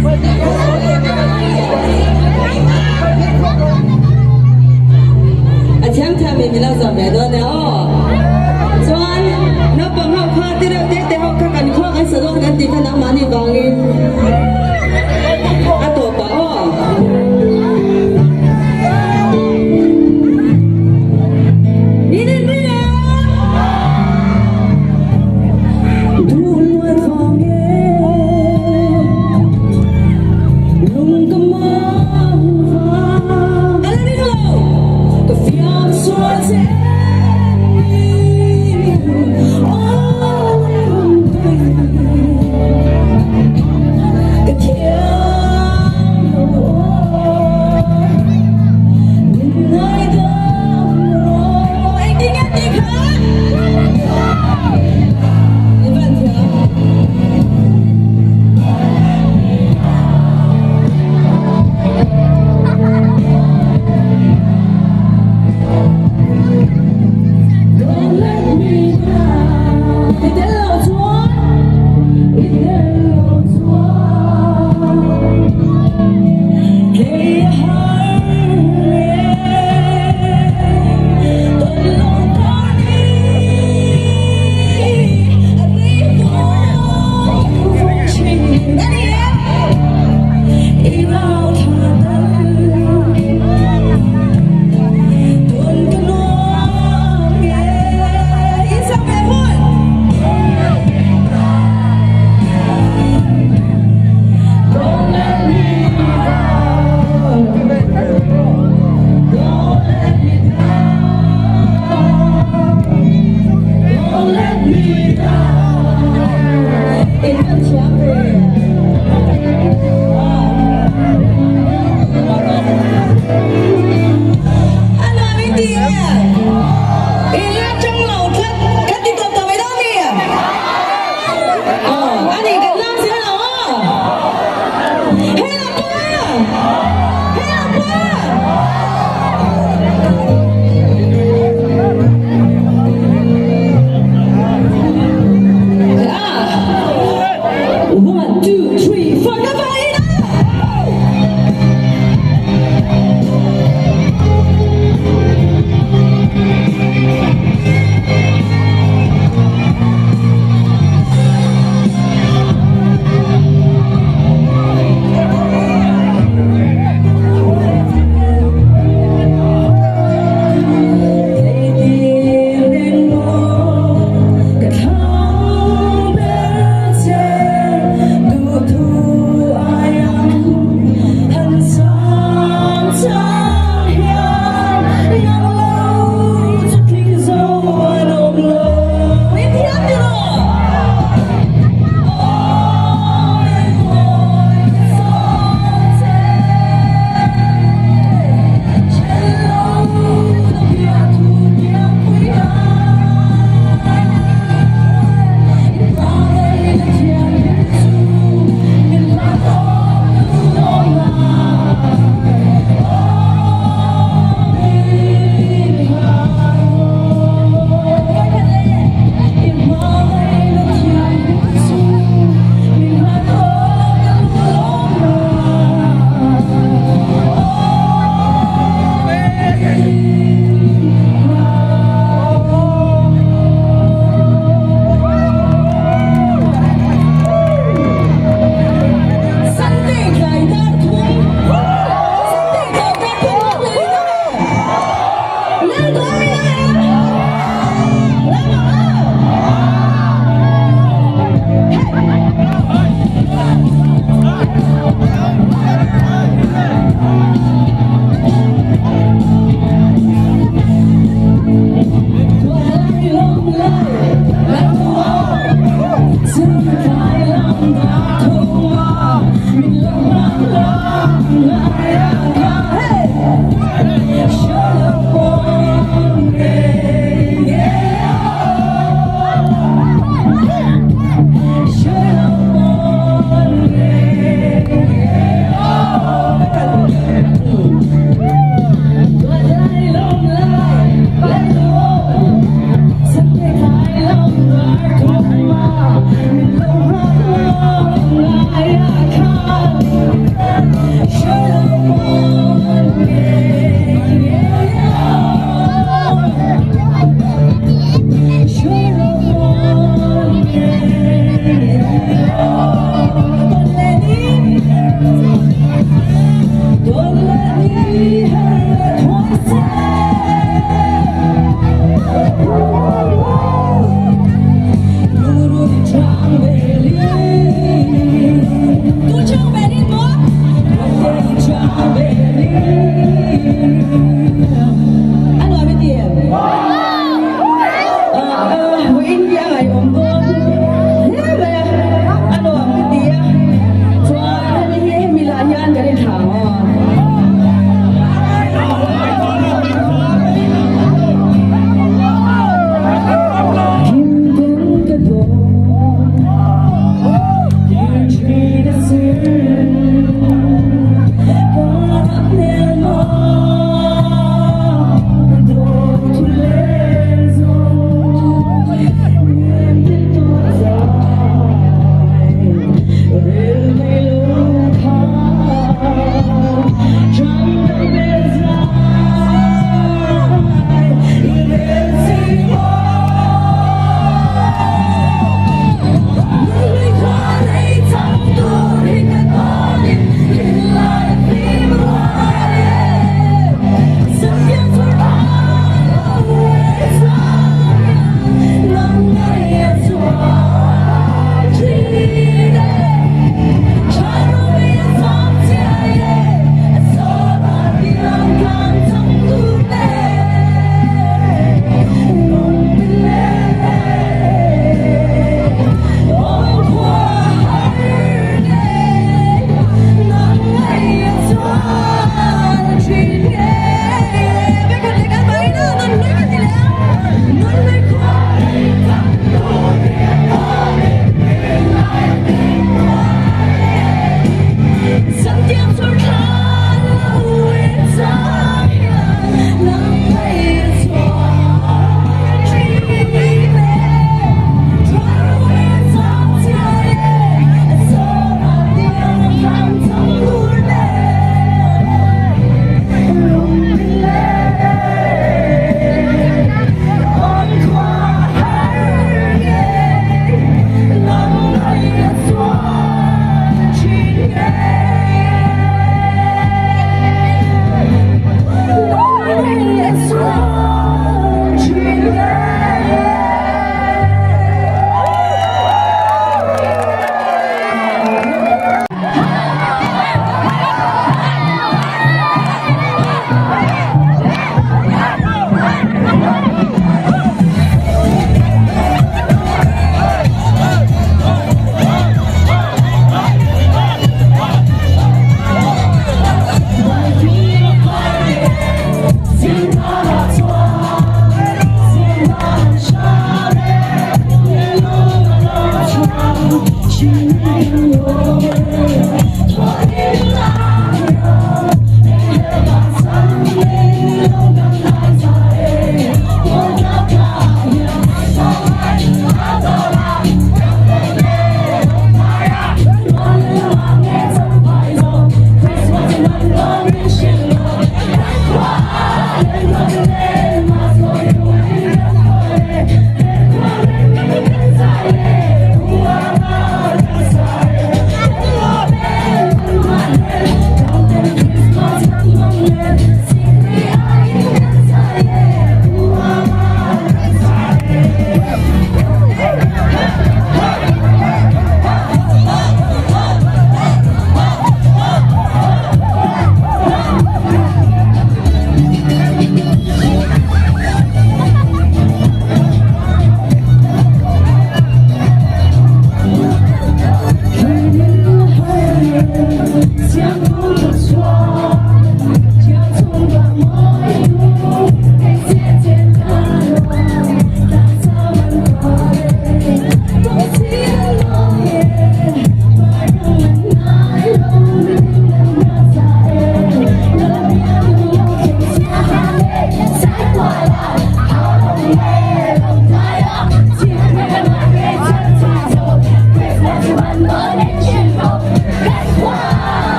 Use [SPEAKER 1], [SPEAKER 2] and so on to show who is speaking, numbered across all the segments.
[SPEAKER 1] A thiam thiam in min lo zawh ve dawn e aw. Chuan naupang ho kha ti reuh te te ho kha kan khua kan sa dawn kan tih kha nangmahni vangin a tawp ah aw. In in ring em?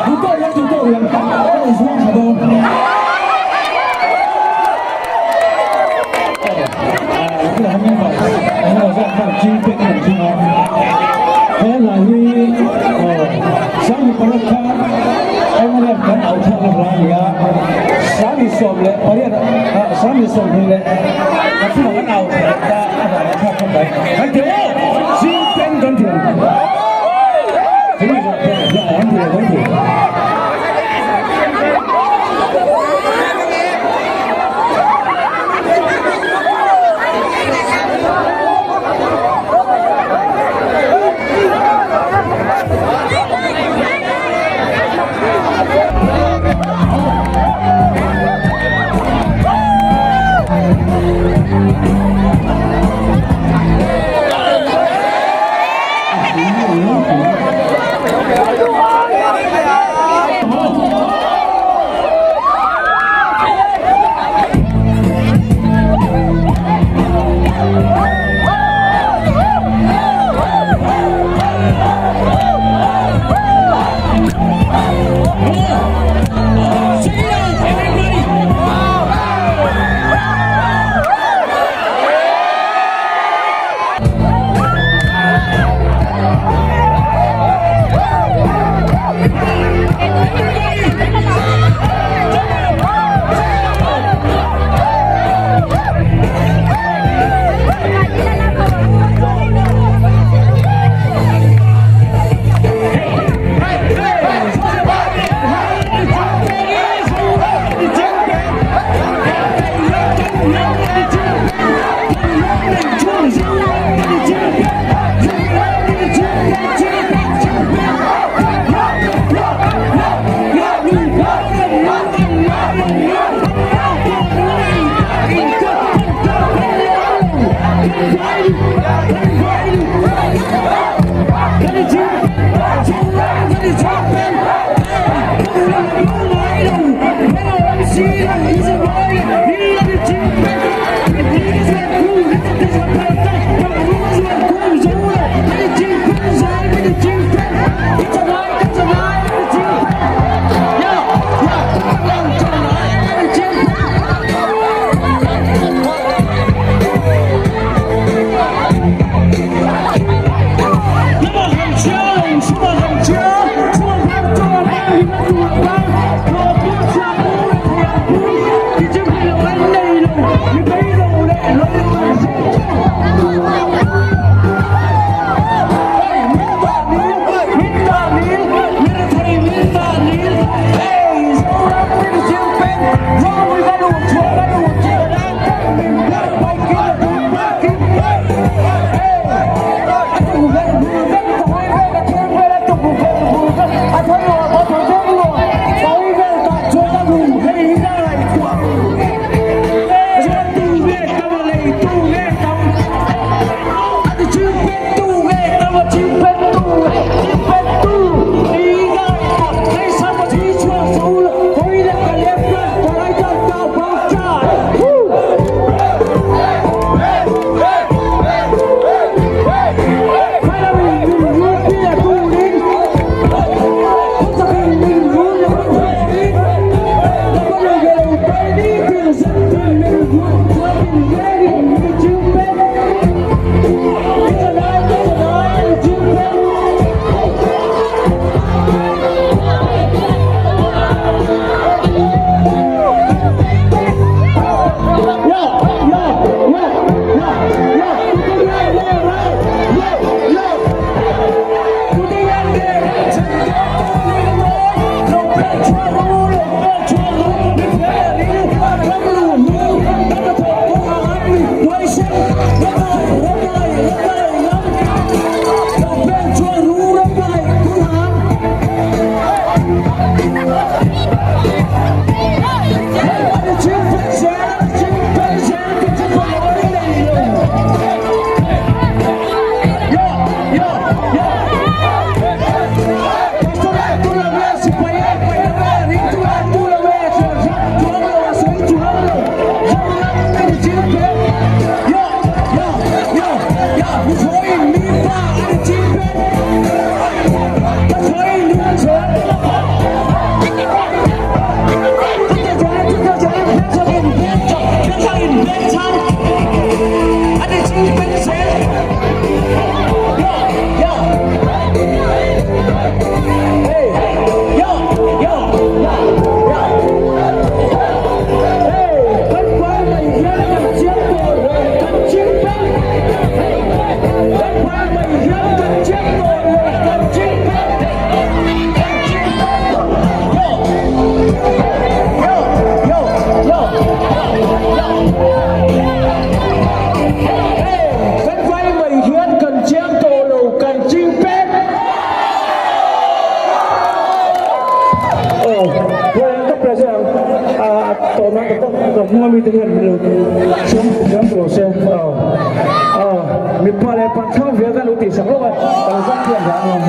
[SPEAKER 2] Duh tawk hian duh tawk hian ka rawn zuang thla dawn. He hla hi 18 khan mnf kan auh thlakna hla a ni a, 18 20 23 ah kan auh thlak ta a hla thlak kha mai kan ti aw Chingpen kan ti ang kan ti kan ti. zai ang. A tawh nan tak tak ka hnung ami te hian min lo chhung thiam tawh lo se. Mipa leh pan thlang vel kan lo tih sak lawk a, ka lo zak thiam hle ang.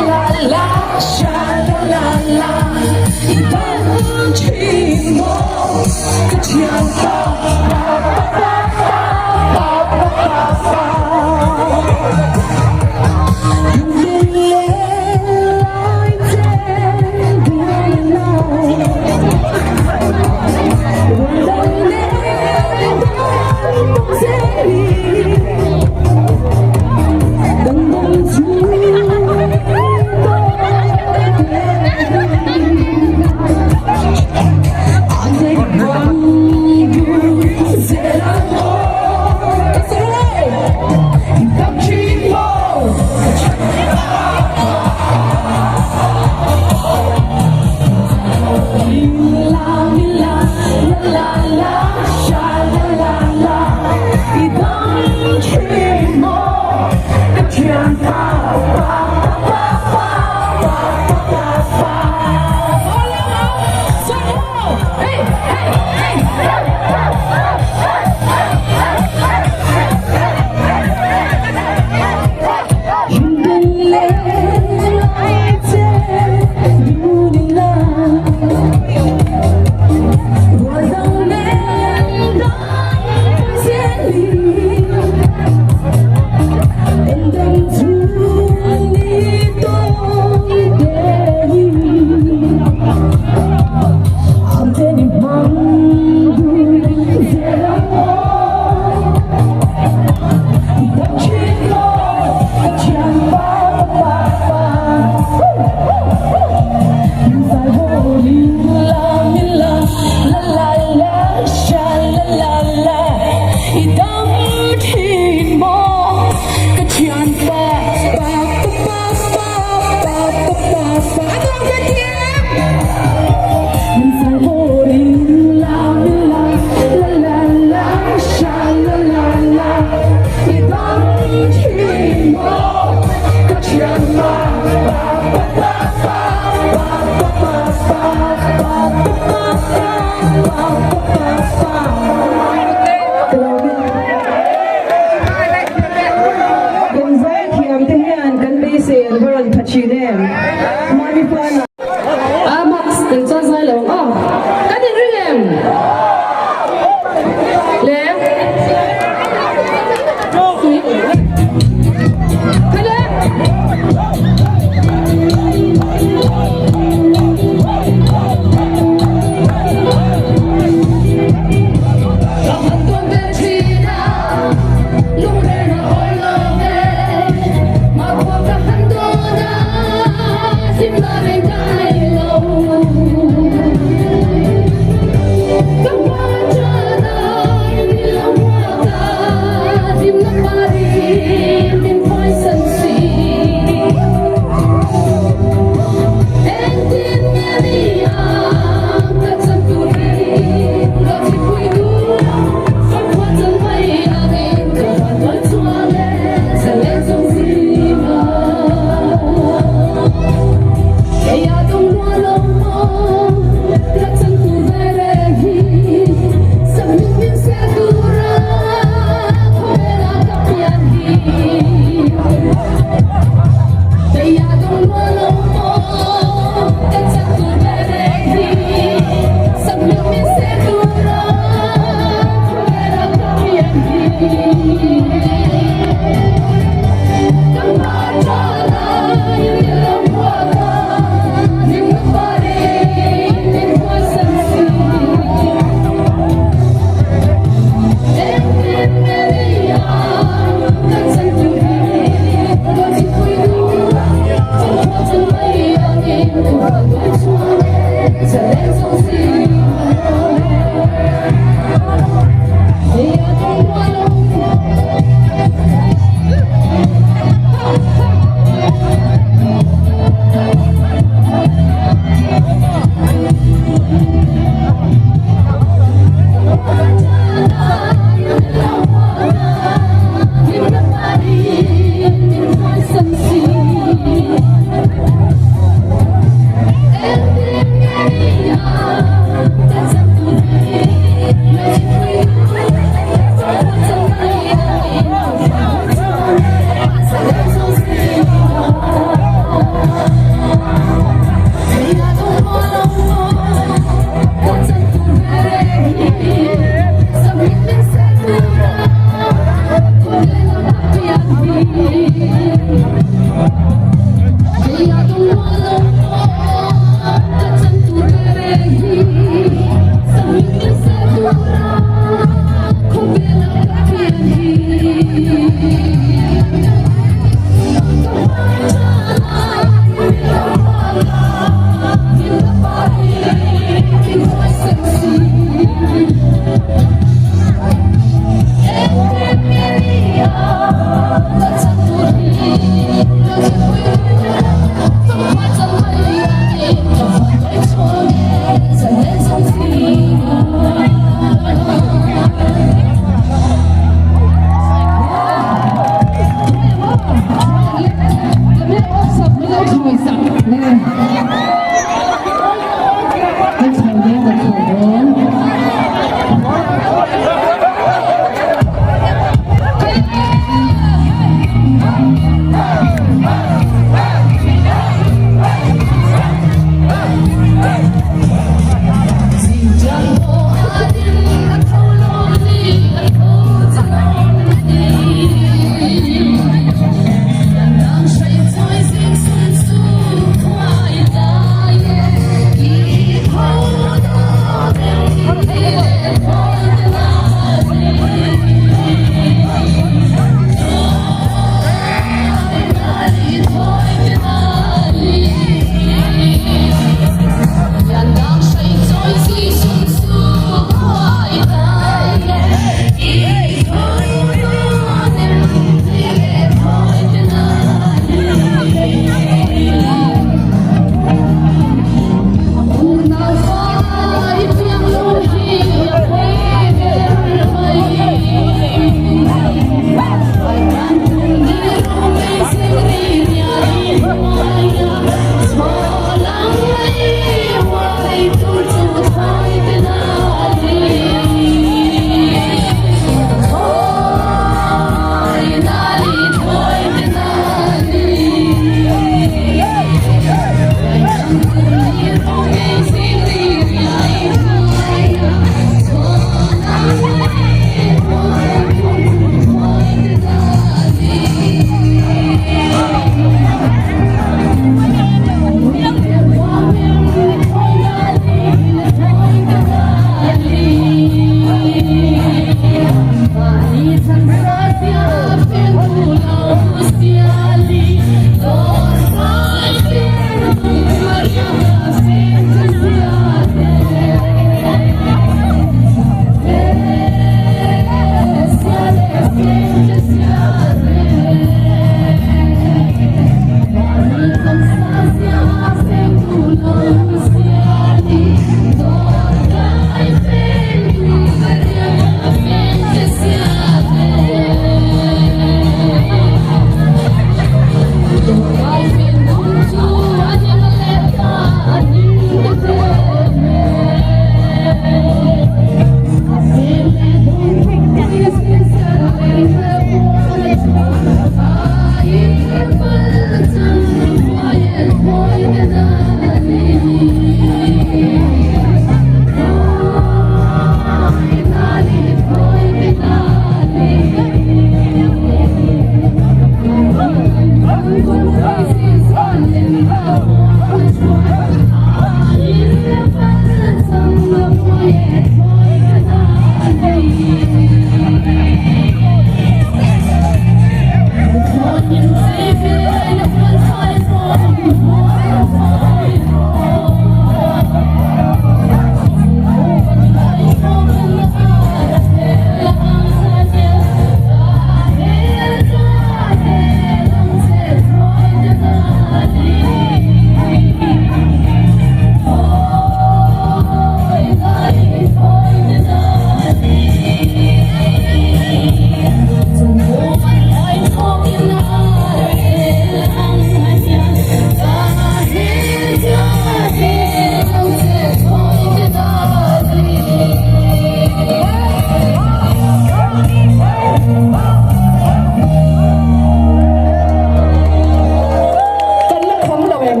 [SPEAKER 1] Kan la kham lo em?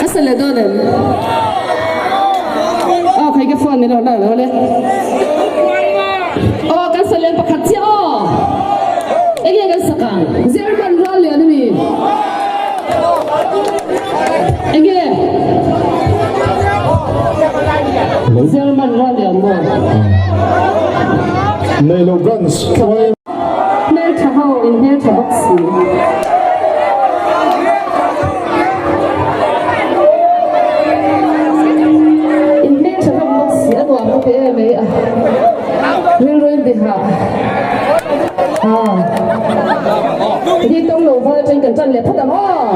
[SPEAKER 1] Ka sa leh dawn em? Aw khai ka phone min rawn la lo le. Aw kan sa lian pakhat chiah aw. Enge kan sak ang? German ral lian ami? Enge? German ral lian maw?
[SPEAKER 3] Neilo Branch YMA.
[SPEAKER 1] Hmeltha ho in hmeltha bawk si. In hmeltha hlawm bawk si a nuam ka ti em mai a. Rilru in ti hah. Haa. Hi tawng lo val atangin kan tan leh phawt ang aw.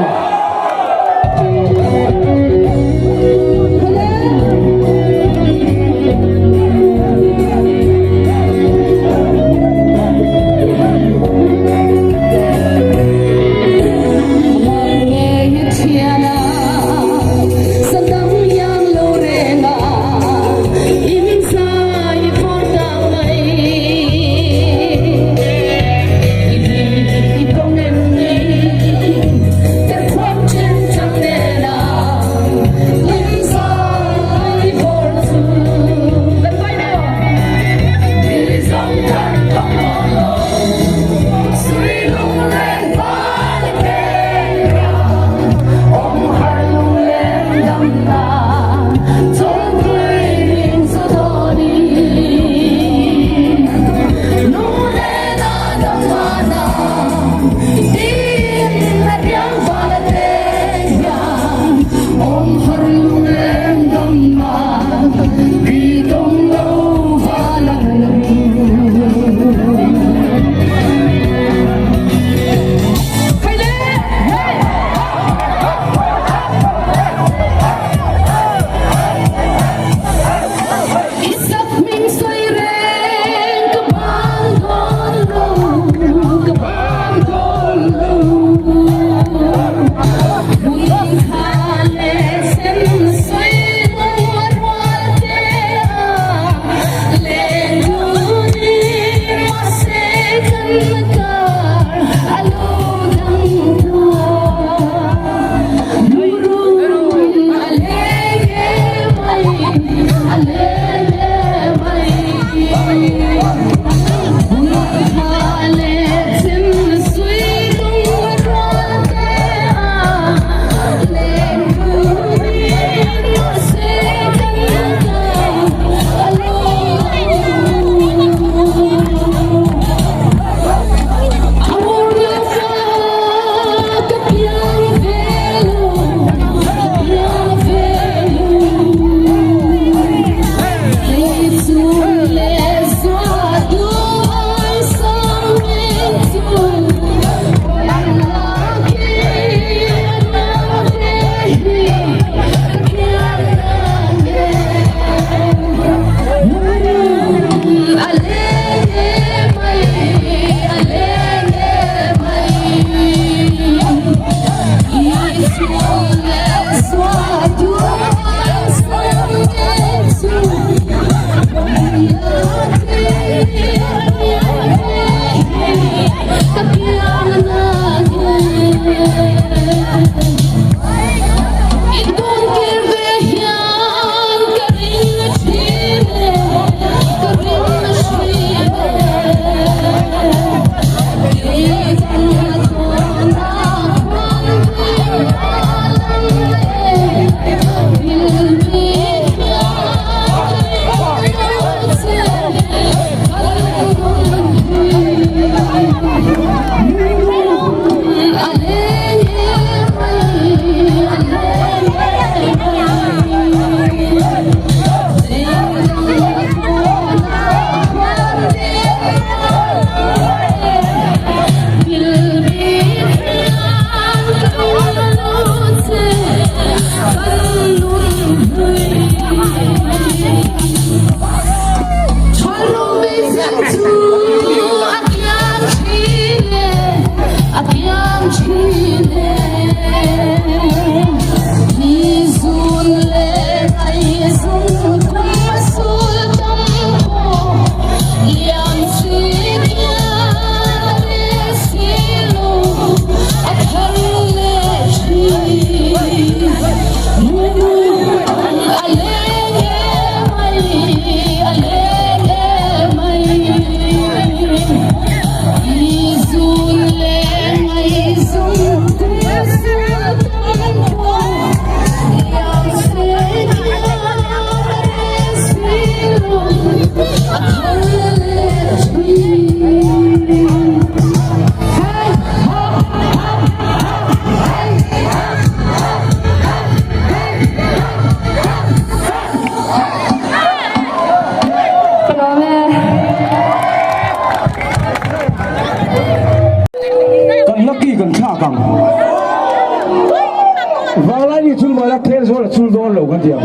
[SPEAKER 2] ti ang.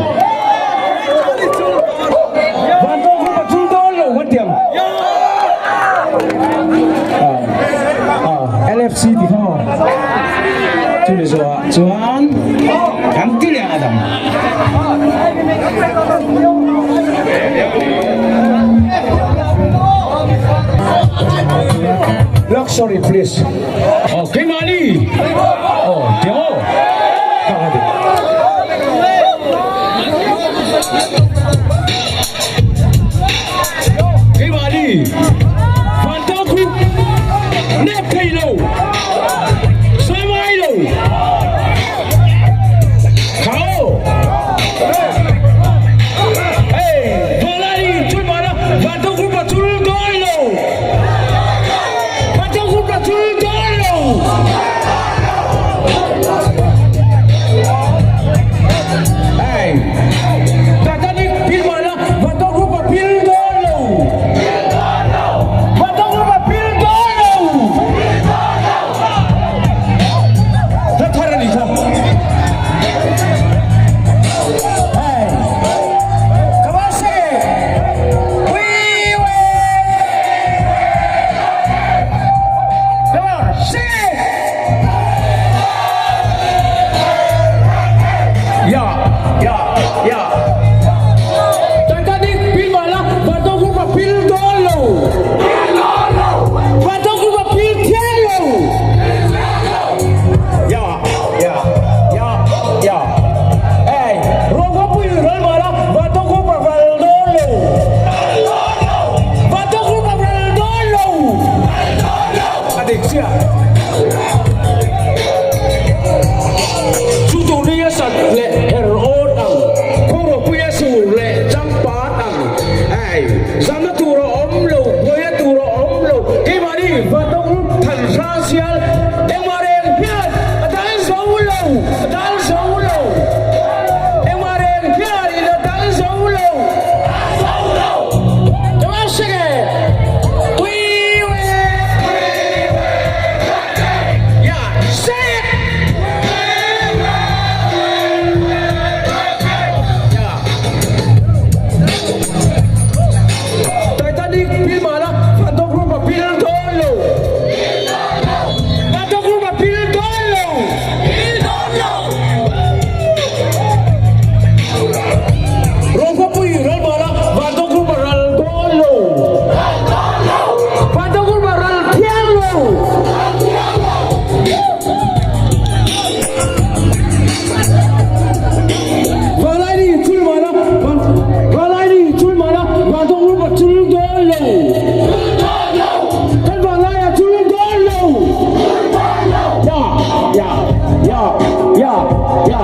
[SPEAKER 2] Vantawng Group a chul dawn lo kan ti ang. LFC ti kha maw? Chumi zawhah chuan kan ti leh ang a dang. Luxury please. Oh, keimahni. Oh, tiang aw. Kha kha ti. Keimahni. Vantawng khu nep thei lo. Sawi ngai lo. Kha aw. Hey, Valai chulmana Vantawng group a chul dawn lo. Vantawng group a chul dawn lo. Hey, Titanic pil mahla Vantawng group a pil dawn lo. Vantawng group a pil dawn lo. Hla thar a ni kha. Hey, come on, sing it. We will. Come on, sing it. Yeah, yeah, yeah. Titanic pil mahla Vantawng Group a pil dawn lo. Vantawng Group a pil thiang lo. Yeah, yeah, yeah, yeah. Hey, Ruangkhawpui ral mahla Vantawng Group a ral dawn lo. Vantawng Group a ral dawn lo. A dik chiah. Chu tur hi a sat leh her awn ang, khuaruahpui a sur leh changpat ang. Ei, zamna tur a awm lo, buaina tur a awm lo, keimahni Vantawng Group than hrang sial engmah reng hian a dal zo lo, a dal zo lo. Engmah reng hianin a dal zo lo. Come on, sing it! We will, yeah, say it! Yeah. Titanic pil mahla Vantawng Group a pil dawn lo. Vantawng Group a pil dawn lo. Ruangkhawpui ral mahla Vantawng Group a ral dawn lo. Vantawng Group a ral thiang lo. Vanlaini chul mahla Vanlaini chul mahla Vantawng Group a chul dawn lo. Kan vanlai a chul dawn lo. Ya, ya, ya, ya, ya.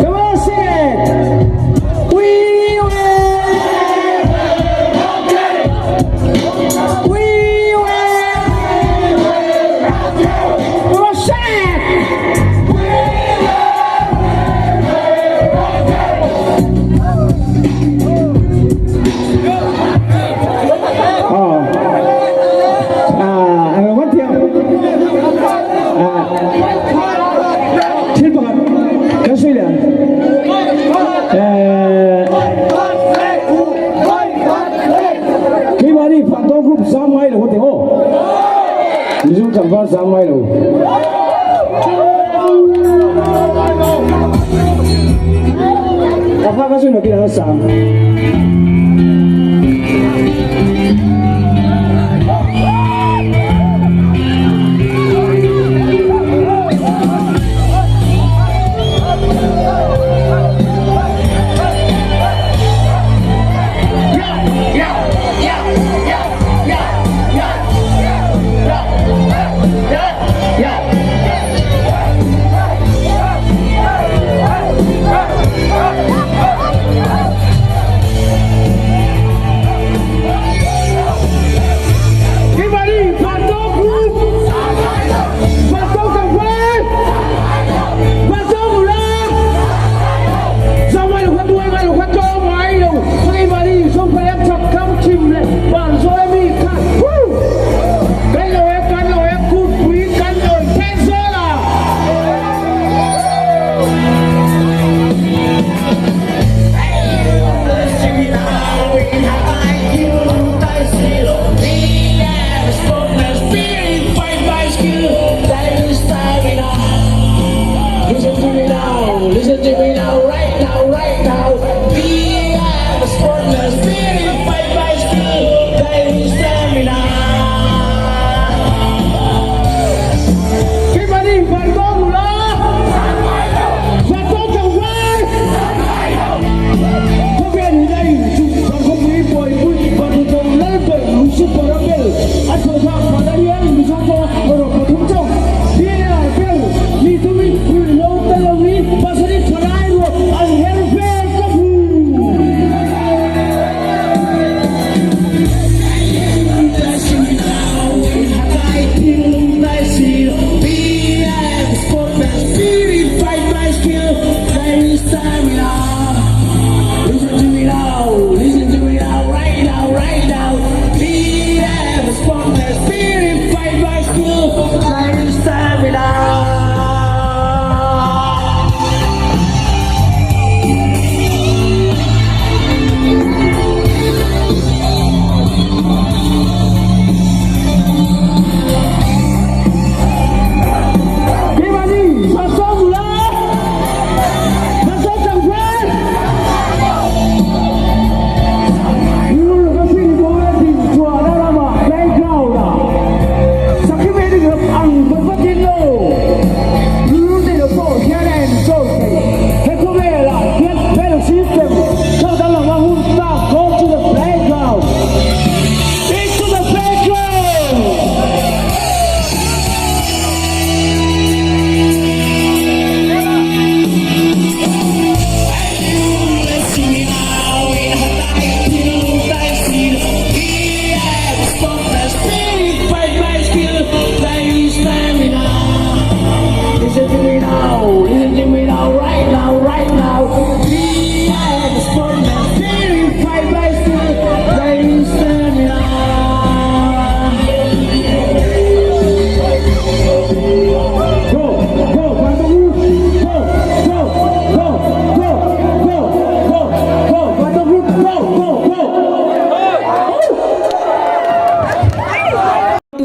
[SPEAKER 2] Come on, sing it. We will. We will. Come on, sing it. Ah, ah, ang wan thiam. Ah, thil pakhat kan sawi leh ang. Eh, keimahni Vantawng Group zam ngai lo teh aw. Mizo tlangval zam ngai lo. Ka hma ka sawi nakin ang sang.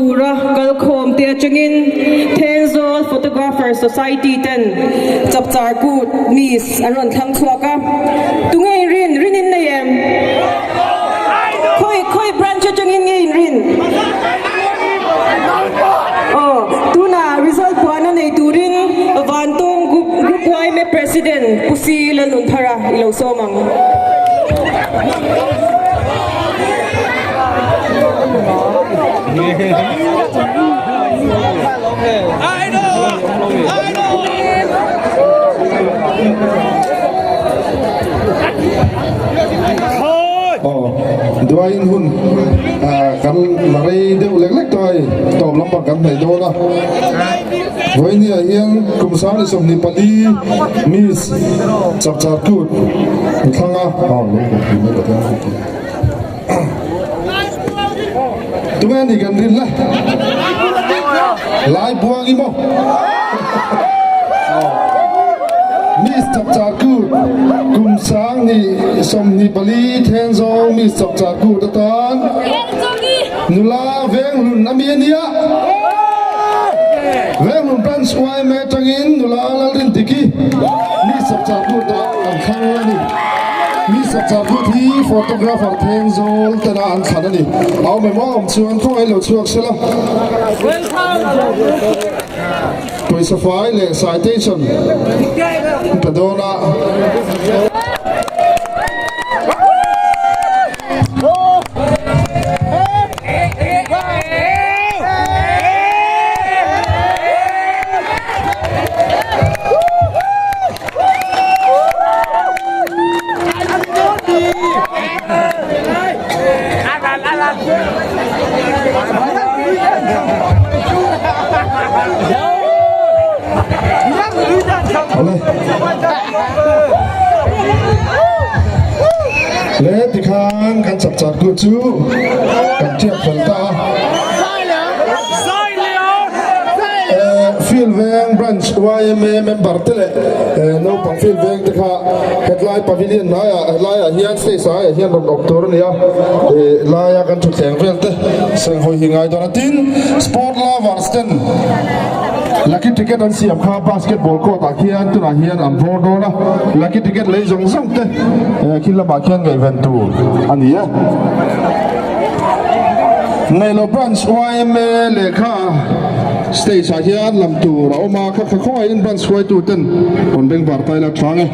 [SPEAKER 4] tura kalkhawm te atangin Thenzawl Photographer Society ten Chapchar Kut Miss an rawn thlang chhuak a. Tunge in rin? Rin in nei em? Khawi khawi branch atangin nge in rin? Aw, tunah result puan a nei turin Vantawng Group Group yma President Pu Si Lalnunthara i lo sawm ang.
[SPEAKER 3] Aw, duaiin hun kan la rei deuh lek lek tawh a hei, tawp lampang kan hnaih dawn a. Vawinia hian kum 24 Miss Chapchar Kut thlang a. Tunge a nih kan rin la? Lai buang i maw? Miss Chapchar Kut kum 24 then zawng Miss Chapchar Kut atan nula Venghlun a mi a nia. Venghlun Branch yma atangin nula Lalrindiki Miss Chapchar Kut ah an thlang a ni. Mi sakchar kut hi photographer theng zawl tena an thlan a ni. A awm em awm chuan khawngaih lo chhuak sela. Pawisa fai leh citation pe dawn a. Le tikhan kan chapchar ku chu kan tiak fel ta a. Field Veng Branch yma member te leh naupang Field Veng te kha hetlai pavilion hnaiah helaiah hian stage ah hian rawn awm tur a ni a, laia kan thutthleng vel te senghawi hi ngai dawn a. Tin, sport lovers ten lucky ticket an siam kha basketball court ah khian tunah hian an vawr dawn a, lucky ticket lei zawng zawng te khi lamah khian ngaihven tur a ni e. Ngailo Branch yma lehkha stage ah hian lam tur a awm a, kha kha khawngaihin branch hruaitu ten rawn bengvar tai la tha nge.